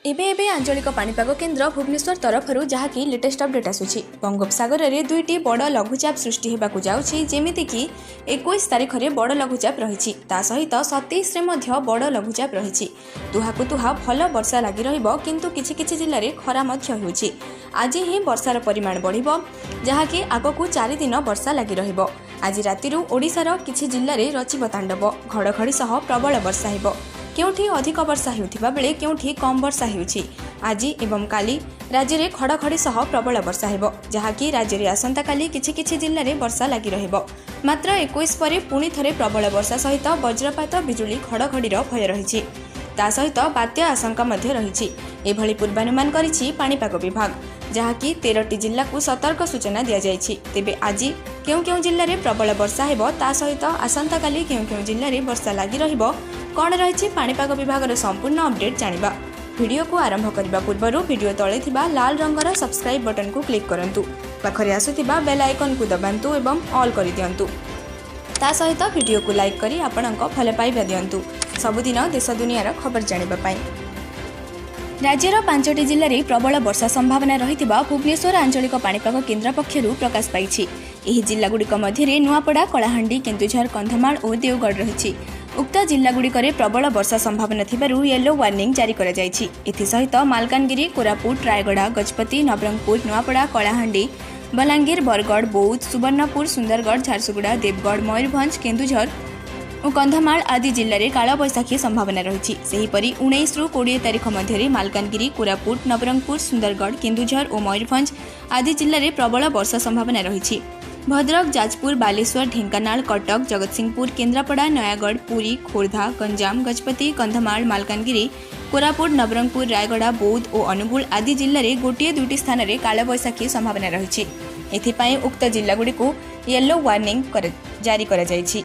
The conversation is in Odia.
ଏବେ ଏବେ ଆଞ୍ଚଳିକ ପାଣିପାଗ କେନ୍ଦ୍ର ଭୁବନେଶ୍ୱର ତରଫରୁ ଯାହାକି ଲେଟେଷ୍ଟ ଅପଡେଟ୍ ଆସୁଛି, ବଙ୍ଗୋପସାଗରରେ ଦୁଇଟି ବଡ଼ ଲଘୁଚାପ ସୃଷ୍ଟି ହେବାକୁ ଯାଉଛି। ଯେମିତିକି 21 ତାରିଖରେ ବଡ଼ ଲଘୁଚାପ ରହିଛି, ତା ସହିତ 27ରେ ମଧ୍ୟ ବଡ଼ ଲଘୁଚାପ ରହିଛି। ତୁହାକୁ ତୁହା ଭଲ ବର୍ଷା ଲାଗି ରହିବ, କିନ୍ତୁ କିଛି କିଛି ଜିଲ୍ଲାରେ ଖରା ମଧ୍ୟ ହେଉଛି। ଆଜି ହିଁ ବର୍ଷାର ପରିମାଣ ବଢ଼ିବ, ଯାହାକି ଆଗକୁ 4 ଦିନ ବର୍ଷା ଲାଗି ରହିବ। ଆଜି ରାତିରୁ ଓଡ଼ିଶାର କିଛି ଜିଲ୍ଲାରେ ରଚିବ ତାଣ୍ଡବ, ଘଡ଼ଘଡ଼ି ସହ ପ୍ରବଳ ବର୍ଷା ହେବ। କେଉଁଠି ଅଧିକ ବର୍ଷା ହେଉଥିବା ବେଳେ କେଉଁଠି କମ୍ ବର୍ଷା ହେଉଛି। ଆଜି ଏବଂ କାଲି ରାଜ୍ୟରେ ଘଡ଼ଘଡ଼ି ସହ ପ୍ରବଳ ବର୍ଷା ହେବ, ଯାହାକି ରାଜ୍ୟରେ ଆସନ୍ତାକାଲି କିଛି କିଛି ଜିଲ୍ଲାରେ ବର୍ଷା ଲାଗି ରହିବ। ମାତ୍ର 21 ପରେ ପୁଣି ଥରେ ପ୍ରବଳ ବର୍ଷା ସହିତ ବଜ୍ରପାତ, ବିଜୁଳି ଘଡ଼ଘଡ଼ିର ଭୟ ରହିଛି। ତା ସହିତ ବାତ୍ୟା ଆଶଙ୍କା ମଧ୍ୟ ରହିଛି। ଏଭଳି ପୂର୍ବାନୁମାନ କରିଛି ପାଣିପାଗ ବିଭାଗ, ଯାହାକି 13ଟି ଜିଲ୍ଲାକୁ ସତର୍କ ସୂଚନା ଦିଆଯାଇଛି। ତେବେ ଆଜି କେଉଁ କେଉଁ ଜିଲ୍ଲାରେ ପ୍ରବଳ ବର୍ଷା ହେବ, ତା ସହିତ ଆସନ୍ତାକାଲି କେଉଁ କେଉଁ ଜିଲ୍ଲାରେ ବର୍ଷା ଲାଗି ରହିବ, କ'ଣ ରହିଛି ପାଣିପାଗ ବିଭାଗର ସମ୍ପୂର୍ଣ୍ଣ ଅପଡେଟ୍ ଜାଣିବା। ଭିଡ଼ିଓକୁ ଆରମ୍ଭ କରିବା ପୂର୍ବରୁ ଭିଡ଼ିଓ ତଳେ ଥିବା ଲାଲ ରଙ୍ଗର ସବସ୍କ୍ରାଇବ୍ ବଟନକୁ କ୍ଲିକ୍ କରନ୍ତୁ, ପାଖରେ ଆସୁଥିବା ବେଲ୍ ଆଇକନ୍କୁ ଦବାନ୍ତୁ ଏବଂ ଅଲ୍ କରିଦିଅନ୍ତୁ। ତା ସହିତ ଭିଡ଼ିଓକୁ ଲାଇକ୍ କରି ଆପଣଙ୍କ ଭଲ ପାଇବା ଦିଅନ୍ତୁ ସବୁଦିନ ଦେଶ ଦୁନିଆର ଖବର ଜାଣିବା ପାଇଁ। ରାଜ୍ୟର 5ଟି ଜିଲ୍ଲାରେ ପ୍ରବଳ ବର୍ଷା ସମ୍ଭାବନା ରହିଥିବା ଭୁବନେଶ୍ୱର ଆଞ୍ଚଳିକ ପାଣିପାଗ କେନ୍ଦ୍ର ପକ୍ଷରୁ ପ୍ରକାଶ ପାଇଛି। ଏହି ଜିଲ୍ଲାଗୁଡ଼ିକ ମଧ୍ୟରେ ନୂଆପଡ଼ା, କଳାହାଣ୍ଡି, କେନ୍ଦୁଝର, କନ୍ଧମାଳ ଓ ଦେଓଗଡ଼ ରହିଛି। ଉକ୍ତ ଜିଲ୍ଲାଗୁଡ଼ିକରେ ପ୍ରବଳ ବର୍ଷା ସମ୍ଭାବନା ଥିବାରୁ ୟେଲୋ ୱାର୍ଣ୍ଣିଂ ଜାରି କରାଯାଇଛି। ଏଥିସହିତ ମାଲକାନଗିରି, କୋରାପୁଟ, ରାୟଗଡ଼ା, ଗଜପତି, ନବରଙ୍ଗପୁର, ନୂଆପଡ଼ା, କଳାହାଣ୍ଡି, ବଲାଙ୍ଗୀର, ବରଗଡ଼, ବୌଦ୍ଧ, ସୁବର୍ଣ୍ଣପୁର, ସୁନ୍ଦରଗଡ଼, ଝାରସୁଗୁଡ଼ା, ଦେବଗଡ଼, ମୟୂରଭଞ୍ଜ, କେନ୍ଦୁଝର ଓ କନ୍ଧମାଳ ଆଦି ଜିଲ୍ଲାରେ କାଳବୈଶାଖୀ ସମ୍ଭାବନା ରହିଛି। ସେହିପରି 19ରୁ 20 ତାରିଖ ମଧ୍ୟରେ ମାଲକାନଗିରି, କୋରାପୁଟ, ନବରଙ୍ଗପୁର, ସୁନ୍ଦରଗଡ଼, କେନ୍ଦୁଝର ଓ ମୟୂରଭଞ୍ଜ ଆଦି ଜିଲ୍ଲାରେ ପ୍ରବଳ ବର୍ଷା ସମ୍ଭାବନା ରହିଛି। ଭଦ୍ରକ, ଯାଜପୁର, ବାଲେଶ୍ୱର, ଢେଙ୍କାନାଳ, କଟକ, ଜଗତସିଂହପୁର, କେନ୍ଦ୍ରାପଡ଼ା, ନୟାଗଡ଼, ପୁରୀ, ଖୋର୍ଦ୍ଧା, ଗଞ୍ଜାମ, ଗଜପତି, କନ୍ଧମାଳ, ମାଲକାନଗିରି, କୋରାପୁଟ, ନବରଙ୍ଗପୁର, ରାୟଗଡ଼ା, ବୌଦ୍ଧ ଓ ଅନୁଗୁଳ ଆଦି ଜିଲ୍ଲାରେ ଗୋଟିଏ ଦୁଇଟି ସ୍ଥାନରେ କାଳବୈଶାଖୀ ସମ୍ଭାବନା ରହିଛି। ଏଥିପାଇଁ ଉକ୍ତ ଜିଲ୍ଲାଗୁଡ଼ିକୁ ୟେଲୋ ୱାର୍ଣ୍ଣିଂ ଜାରି କରାଯାଇଛି।